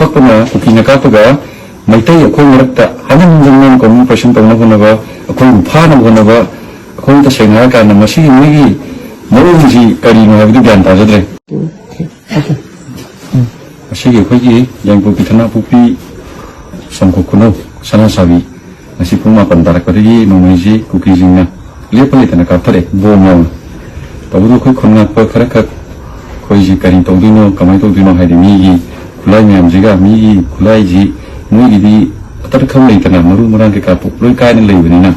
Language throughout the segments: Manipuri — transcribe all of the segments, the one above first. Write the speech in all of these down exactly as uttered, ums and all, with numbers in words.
ꯄꯛꯄꯅ ꯀꯨꯀꯤꯅ ꯀꯥꯞꯄꯒ ꯃꯩꯇꯩ ꯑꯩꯈꯣꯏ ꯃꯔꯛꯇ ꯍꯟꯖꯤꯟ ꯍꯟꯖꯤꯟ ꯃꯣꯏꯅ ꯀꯣꯃꯨꯅꯤꯀꯦꯁꯟ ꯇꯧꯅꯕ ꯍꯣꯠꯅꯕ, ꯑꯩꯈꯣꯏꯕꯨ ꯐꯥꯅꯕ ꯍꯣꯠꯅꯕ, ꯑꯩꯈꯣꯏ ꯇꯁꯦꯡꯅ ꯍꯥꯏꯔꯀꯥꯟꯗ ꯃꯁꯤꯒꯤ ꯃꯣꯏꯒꯤ ꯃꯑꯣꯡꯁꯤ ꯀꯔꯤꯅꯣ ꯍꯥꯏꯕꯗꯨ ꯒ꯭ꯌꯥꯟ ꯇꯥꯖꯗ꯭ꯔꯦ꯫ ꯉꯁꯤꯒꯤ ꯑꯩꯈꯣꯏꯒꯤ ꯌꯥꯏꯉꯪꯄꯣꯛꯄꯤ ꯊꯅꯥꯄꯣꯛꯄꯤ ꯁꯣꯡꯀꯣꯛ ꯈꯨꯅꯧ ꯁꯅꯥꯁꯥꯕꯤ ꯉꯁꯤ ꯄꯨꯡ ꯃꯥꯄꯟ ꯇꯥꯔꯛꯄꯗꯒꯤ ꯅꯣꯡꯃꯩꯁꯤ ꯀꯨꯀꯤꯁꯤꯡꯅ ꯂꯦꯞꯄ ꯂꯩꯇꯅ ꯀꯥꯞꯊꯔꯛꯑꯦ, ꯕꯣꯝ ꯌꯥꯎꯅ꯫ ꯇꯧꯕꯗꯣ ꯑꯩꯈꯣꯏ ꯈꯨꯟ ꯉꯥꯛꯄ ꯈꯔ ꯈꯛ ꯑꯩꯈꯣꯏꯁꯤ ꯀꯔꯤ ꯇꯧꯗꯣꯏꯅꯣ, ꯀꯃꯥꯏꯅ ꯇꯧꯗꯣꯏꯅꯣ ꯍꯥꯏꯗꯤ ꯃꯤꯒꯤ ꯈꯨꯠꯂꯥꯏ ꯃꯌꯥꯝꯁꯤꯒ, ꯃꯤꯒꯤ ꯈꯨꯠꯂꯥꯏꯁꯤ ꯃꯣꯏꯒꯤꯗꯤ ꯑꯇꯠ ꯈꯪ ꯂꯩꯇꯅ ꯃꯔꯨ ꯃꯔꯥꯡ ꯀꯩꯀꯥ ꯄꯨ-, ꯂꯣꯏ ꯀꯥꯏꯅ ꯂꯩꯕꯅꯤꯅ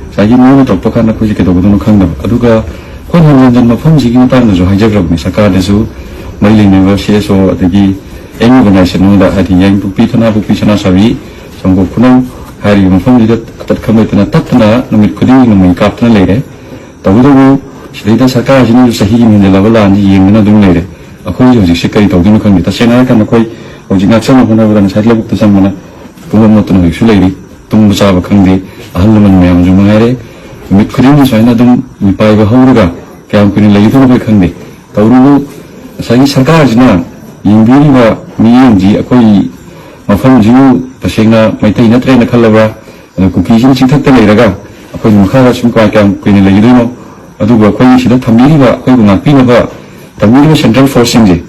ꯉꯁꯥꯏꯒꯤ ꯃꯣꯏꯅ ꯇꯧꯔꯛꯄ ꯀꯥꯟꯗ ꯑꯩꯈꯣꯏꯁꯦ ꯀꯩꯗꯧꯒꯗꯣꯏꯅꯣ ꯈꯪꯗꯕ꯫ ꯑꯗꯨꯒ ꯑꯩꯈꯣꯏ ꯍꯟꯖꯟ ꯍꯟꯖꯟ ꯃꯐꯝꯁꯤꯒꯤ ꯃꯇꯥꯡꯗꯁꯨ ꯍꯥꯏꯖꯈ꯭ꯔꯕꯅꯤ, ꯁꯔꯀꯥꯔꯗꯁꯨ ꯃꯔꯤ ꯂꯩꯅꯕ ꯁꯤ ꯑꯦꯁ ꯑꯣ ꯑꯗꯒꯤ ꯑꯦꯅꯤ ꯑꯣꯔꯒꯅꯥꯏꯖꯦꯁꯟ ꯑꯃꯗ, ꯍꯥꯏꯗꯤ ꯌꯥꯏꯉꯪꯄꯣꯛꯄꯤ ꯊꯅꯥꯄꯣꯛꯄꯤ ꯁꯅꯥꯁꯥꯕꯤ ꯁꯣꯡꯀꯣꯛ ꯈꯨꯅꯧ ꯍꯥꯏꯔꯤꯕ ꯃꯐꯝꯁꯤꯗ ꯑꯇꯠ ꯈꯪ ꯂꯩꯇꯅ ꯇꯠꯇꯅ ꯅꯨꯃꯤꯠ ꯈꯨꯗꯤꯡꯒꯤ ꯅꯣꯡꯃꯩ ꯀꯥꯞꯇꯅ ꯂꯩꯔꯦ꯫ ꯇꯧꯕꯇꯕꯨ ꯁꯤꯗꯩꯗ ꯁꯔꯀꯥꯔꯁꯤꯅꯁꯨ ꯆꯍꯤꯒꯤ ꯃꯤꯡꯗ ꯂꯕ ꯂꯥꯟꯁꯤ ꯌꯦꯡꯗꯨꯅ ꯑꯗꯨꯝ ꯂꯩꯔꯦ꯫ ꯑꯩꯈꯣꯏꯁꯦ ꯍꯧꯖꯤꯛꯁꯦ ꯀꯔꯤ ꯇꯧꯗꯣꯏꯅꯣ ꯈꯪꯗꯦ꯫ ꯇꯁꯦꯡꯅ ꯍꯥꯏꯔꯀꯥꯟꯗ ꯑꯩꯈꯣꯏ ꯍꯧꯖꯤꯛ ꯉꯥꯛꯁꯪꯅ ꯍꯣꯠꯅꯕꯗ ꯉꯁꯥꯏ ꯂꯧꯕꯨꯛꯇ ꯆꯪꯕꯅ ꯄꯨꯡ ꯑꯃ ꯃꯣꯠꯇꯅ ꯍꯧꯖꯤꯛꯁꯨ ꯂꯩꯔꯤ꯫ ꯇꯨꯝꯕ ꯆꯥꯕ ꯈꯪꯗꯦ꯫ ꯑꯍꯜ ꯂꯃꯟ ꯃꯌꯥꯝꯁꯨ ꯃꯉꯥꯏꯔꯦ꯫ ꯅꯨꯃꯤꯠ ꯈꯨꯗꯤꯡꯒꯤ ꯁꯨꯃꯥꯏꯅ ꯑꯗꯨꯝ ꯃꯤꯄꯥꯏꯕ ꯍꯧꯔꯒ ꯀꯌꯥꯝ ꯀꯨꯏꯅ ꯂꯩꯒꯗꯧꯅꯣ ꯑꯩꯈꯣꯏ ꯈꯪꯗꯦ꯫ ꯇꯧꯔꯨꯕꯨ ꯉꯁꯥꯏꯒꯤ ꯁꯔꯀꯥꯔꯁꯤꯅ ꯌꯦꯡꯕꯤꯔꯤꯕ ꯃꯤꯠꯌꯦꯡꯁꯤ ꯑꯩꯈꯣꯏ ꯃꯐꯝꯁꯤꯕꯨ ꯇꯁꯦꯡꯅ ꯃꯩꯇꯩ ꯅꯠꯇ꯭ꯔꯦꯅ ꯈꯜꯂꯕ꯭ꯔꯥ? ꯑꯗ ꯀꯨꯀꯤꯁꯤꯅ ꯆꯤꯡꯊꯛꯇ ꯂꯩꯔꯒ ꯑꯩꯈꯣꯏꯒꯤ ꯃꯈꯥꯗ ꯁꯨꯝ ꯀꯌꯥ-, ꯀꯌꯥꯝ ꯀꯨꯏꯅ ꯂꯩꯒꯗꯣꯏꯅꯣ? ꯑꯗꯨꯒ ꯑꯩꯈꯣꯏꯒꯤ ꯁꯤꯗ ꯊꯝꯕꯤꯔꯤꯕ, ꯑꯩꯈꯣꯏꯕꯨ ꯉꯥꯛꯄꯤꯅꯕ ꯊꯝꯕꯤꯔꯤꯕ ꯁꯦꯟꯇ꯭ꯔꯦꯜ ꯐꯣꯔꯁꯁꯤꯡꯁꯦ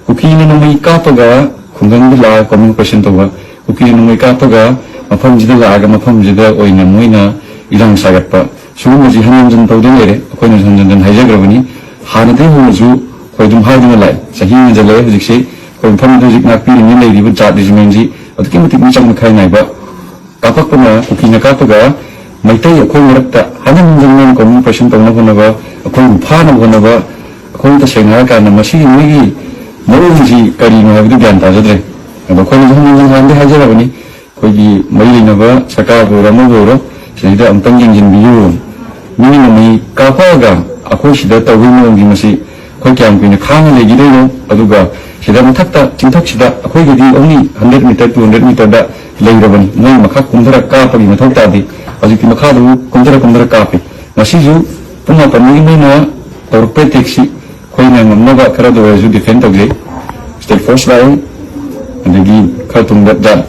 ꯀꯨꯀꯤꯅ ꯅꯣꯡꯃꯩ ꯀꯥꯞꯄꯒ ꯈꯨꯡꯒꯪꯗ ꯂꯥꯛꯑꯒ ꯀꯣꯃꯤꯡ ꯑꯣꯄꯔꯦꯁꯟ ꯇꯧꯕ, ꯀꯨꯀꯤꯅ ꯅꯣꯡꯃꯩ ꯀꯥꯞꯄꯒ ꯃꯐꯝꯁꯤꯗ ꯂꯥꯛꯑꯒ ꯃꯐꯝꯁꯤꯗ ꯑꯣꯏꯅ ꯃꯣꯏꯅ ꯏꯔꯥꯡ ꯁꯥꯒꯠꯄ, ꯁꯤꯒꯨꯝꯕꯁꯤ ꯍꯟꯖꯟ ꯍꯟꯖꯟ ꯇꯧꯗꯨꯅ ꯂꯩꯔꯦ꯫ ꯑꯩꯈꯣꯏꯅꯁꯨ ꯍꯟꯖꯟ ꯍꯟꯖꯟ ꯍꯥꯏꯖꯈ꯭ꯔꯕꯅꯤ꯫ ꯍꯥꯟꯅꯗꯒꯤ ꯍꯧꯅꯁꯨ ꯑꯩꯈꯣꯏ ꯑꯗꯨꯝ ꯍꯥꯏꯗꯨꯅ ꯂꯥꯛꯑꯦ꯫ ꯆꯍꯤ ꯍꯦꯟꯖꯜꯂꯛꯑꯦ ꯍꯧꯖꯤꯛꯁꯤ꯫ ꯑꯩꯈꯣꯏ ꯃꯐꯝꯗꯨꯗ ꯍꯧꯖꯤꯛ ꯉꯥꯛꯄꯤꯔꯤꯕ ꯂꯩꯔꯤꯕ ꯖꯥꯠ ꯔꯤꯖꯤꯃꯦꯟꯁꯤ ꯑꯗꯨꯛꯀꯤ ꯃꯇꯤꯛ ꯃꯤꯆꯪ ꯃꯤꯈꯥꯏ ꯅꯥꯏꯕ꯫ ꯀꯥꯞꯄꯛꯄꯅ, ꯀꯨꯀꯤꯅ ꯀꯥꯞꯄꯒ ꯃꯩꯇꯩ ꯑꯩꯈꯣꯏ ꯃꯔꯛꯇ ꯍꯟꯖꯟ ꯍꯟꯖꯟ ꯃꯣꯏꯅ ꯀꯣꯃꯨꯅꯤꯀꯦꯁꯟ ꯇꯧꯅꯕ ꯍꯣꯠꯅꯕ, ꯑꯩꯈꯣꯏꯕꯨ ꯐꯥꯅꯕ ꯍꯣꯠꯅꯕ, ꯑꯩꯈꯣꯏ ꯇꯁꯦꯡꯅ ꯍꯥꯏꯔꯀꯥꯟꯗ ꯃꯁꯤꯒꯤ ꯃꯣꯏꯒꯤ ꯃꯑꯣꯡꯁꯤ ꯀꯔꯤꯅꯣ ꯍꯥꯏꯕꯗꯨ ꯒ꯭ꯌꯥꯟ ꯇꯥꯖꯗ꯭ꯔꯦ꯫ ꯑꯗꯣ ꯑꯩꯈꯣꯏꯅꯁꯨ ꯍꯟꯖꯟ ꯍꯟꯖꯟ ꯍꯥꯟꯅꯗꯤ ꯍꯥꯏꯖꯔꯕꯅꯤ, ꯑꯩꯈꯣꯏꯒꯤ ꯃꯔꯤ ꯂꯩꯅꯕ ꯁꯔꯀꯥꯔꯕꯨ ꯑꯣꯏꯔꯣ ꯑꯃꯕꯨ ꯑꯣꯏꯔꯣ, ꯁꯤꯗꯩꯗ ꯑꯃꯨꯛꯇꯪ ꯌꯦꯡꯁꯤꯟꯕꯤꯌꯨ꯫ ꯃꯤꯅ ꯅꯣꯡꯃꯩ ꯀꯥꯞꯄꯛꯑꯒ ꯑꯩꯈꯣꯏ ꯁꯤꯗ ꯇꯧꯕꯒꯤ ꯃꯑꯣꯡꯁꯤ ꯃꯁꯤ ꯑꯩꯈꯣꯏ ꯀꯌꯥꯝ ꯀꯨꯏꯅ ꯈꯥꯡꯉ ꯂꯩꯈꯤꯗꯣꯏꯅꯣ? ꯑꯗꯨꯒ ꯁꯤꯗ ꯃꯊꯛꯇ ꯆꯤꯡꯊꯛꯁꯤꯗ ꯑꯩꯈꯣꯏꯒꯤꯗꯤ only hundred meter, two hundred meterꯗ ꯂꯩꯔꯕꯅꯤ꯫ ꯃꯣꯏ ꯃꯈꯥ ꯀꯨꯝꯊꯔ ꯀꯥꯞꯄꯒꯤ ꯃꯊꯧ ꯇꯥꯗꯦ꯫ ꯍꯧꯖꯤꯛꯇꯤ ꯃꯈꯥꯗꯕꯨ ꯀꯨꯝꯊꯔ ꯀꯨꯝꯊꯔ ꯀꯥꯞꯄꯤ꯫ ꯉꯁꯤꯁꯨ ꯄꯨꯡ ꯃꯥꯄꯟꯗꯒꯤ ꯃꯣꯏꯅ ꯇꯧꯔꯛꯄ ꯑꯦꯇꯦꯛꯁꯤ ꯑꯩꯈꯣꯏꯅ ꯉꯝꯅꯕ ꯈꯔꯗ ꯑꯣꯏꯔꯁꯨ ꯗꯤꯐꯦꯟ ꯇꯧꯖꯩ꯫ ꯁ꯭ꯇꯦꯠ ꯐꯣꯔꯁ ꯂꯥꯛꯏ, ꯑꯗꯒꯤ ꯈꯔ ꯊꯨꯝꯕ ꯖꯥꯠ꯫